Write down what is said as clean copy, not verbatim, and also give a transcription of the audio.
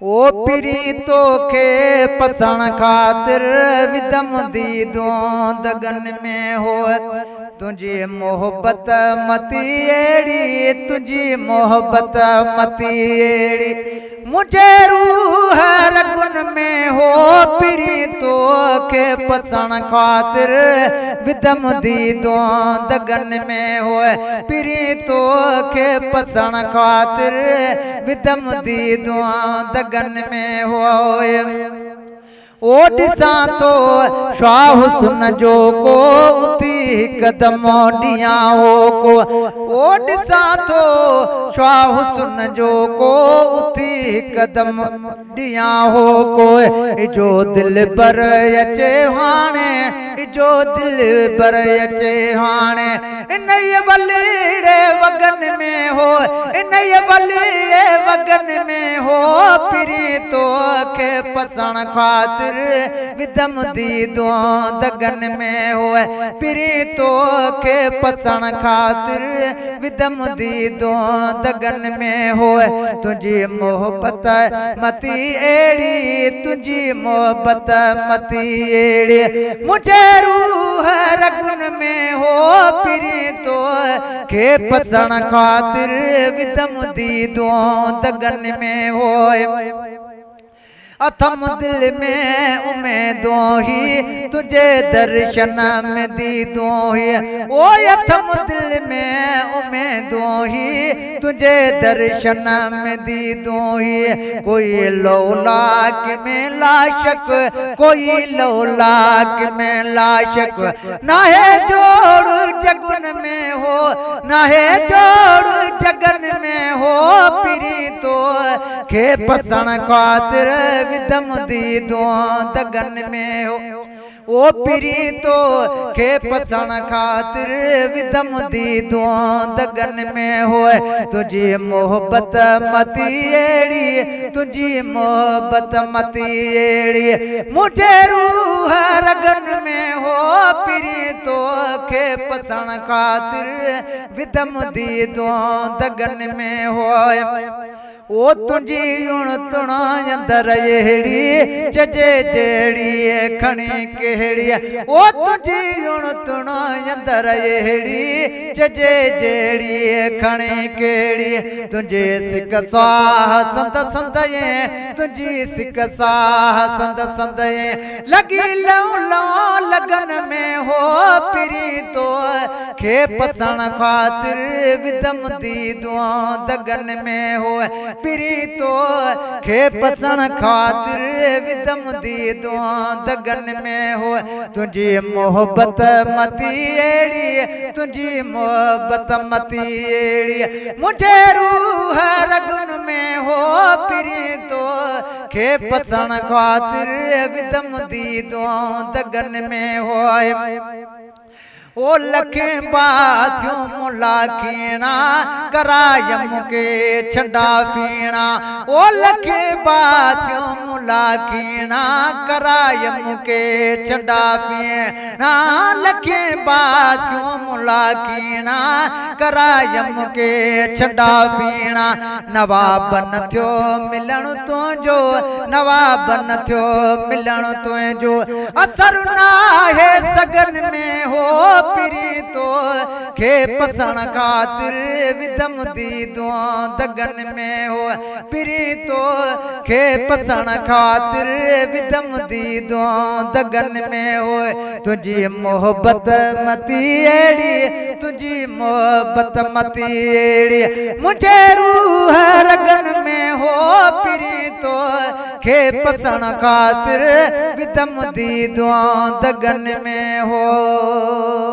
او پرين توکي پسڻ خاطر وڌم ديدون دڳن ۾ هو تنهنجي محبت متي اهڙي تنهنجي محبت متي اهڙي منهنجي روح رڳن ۾ هو پرين توکي پسڻ خاطر وڌم ديدون دڳن ۾ هو پرين توکي پسڻ خاطر وڌم ديدون دڳن ۾ هو او ڏسان ٿو شاهه حسن جو ڪو اٿي هڪدم ڏيان هو ڪو او ڏسان ٿو شاهه حسن جو ڪو اٿي هڪدم ڏيان هو ڪو جو دلبر اچي هاڻي جو دلبر اچي هاڻي انهيء وليڙي وڳن ۾ هو انهيء وليڙي وڳن ۾ هو پرين توکي پسڻ خاطر وڌم ديدون دڳن ۾ هو پرين توکي پسڻ خاطر وڌم ديدون دڳن ۾ هو تنهنجي محبت متي اهڙي تنهنجي محبت متي اهڙي منهنجي روح رڳن ۾ هو پرين توکي پسڻ خاطر وڌم ديدون دڳن ۾ هو اٿم دل ۾ اميدون هي تنهنجي درشن ۾ ديدون هي او اٿم دل ۾ اميدون هي تنهنجي درشن ۾ ديدون هي ڪوئي لولاڪ ۾ لاشڪ ڪوئي لولاڪ ۾ لاشڪ ناهي جوڙ جڳن ۾ هو ناهي جوڙ جڳن ۾ هو پرين توکي پسڻ خاطر وڌم ديدون دڳن ۾ هو او پرين توکي پسڻ خاطر وڌم ديدون دڳن ۾ هو تنهنجي محبت متي اهڙي تنهنجي محبت متي اهڙي منهنجي روح رڳن ۾ هو پرين توکي پسڻ خاطر وڌم ديدون دڳن ۾ هو او تنهنجي اڻ تڻ اندر اهڙي چئجي جهڙي کڻي ڪهڙي او تنهنجي اڻ تڻ اندر اهڙي چئجي جهڙي کڻي ڪهڙي تنهنجي سڪ ساهه سند سندئين تنهنجي سڪ ساهه سند سندئين لڳي لئون لئون لڳن ۾ هو پرين توکي پسڻ خاطر وڌم ديدون دڳن ۾ هو پرين توکي پسڻ خاطر وڌم ديدون دڳن ۾ هو تنهنجي محبت متي اهڙي تنهنجي محبت متي اهڙي منهنجي روح رڳن ۾ هو پرين توکي پسڻ خاطر وڌم ديدون دڳن ۾ هو او لکين باسيون ملاکيڻا ڪرايم ڪي ڇنڊا ڦيڻا او لکين باسيون ملاکيڻا ڪرايم ڪي ڇنڊا ڦيڻا لکين باسيون ملاکيڻا ڪرايم ڪي ڇنڊا ڦيڻا نواب نه ٿيو ملڻ تنهنجو نواب نه ٿيو ملڻ تنهنجو اثر ناهي سڳن ۾ هو پرين توکي پسڻ خاطر وڌم ديدون دڳن ۾ هو پرين توکي پسڻ خاطر وڌم ديدون دڳن ۾ هو تنهنجي محبت متي اهڙي تنهنجي محبت متي اهڙي منهنجي روح رڳن ۾ هو پرين توکي پسڻ خاطر وڌم ديدون دڳن ۾ هو.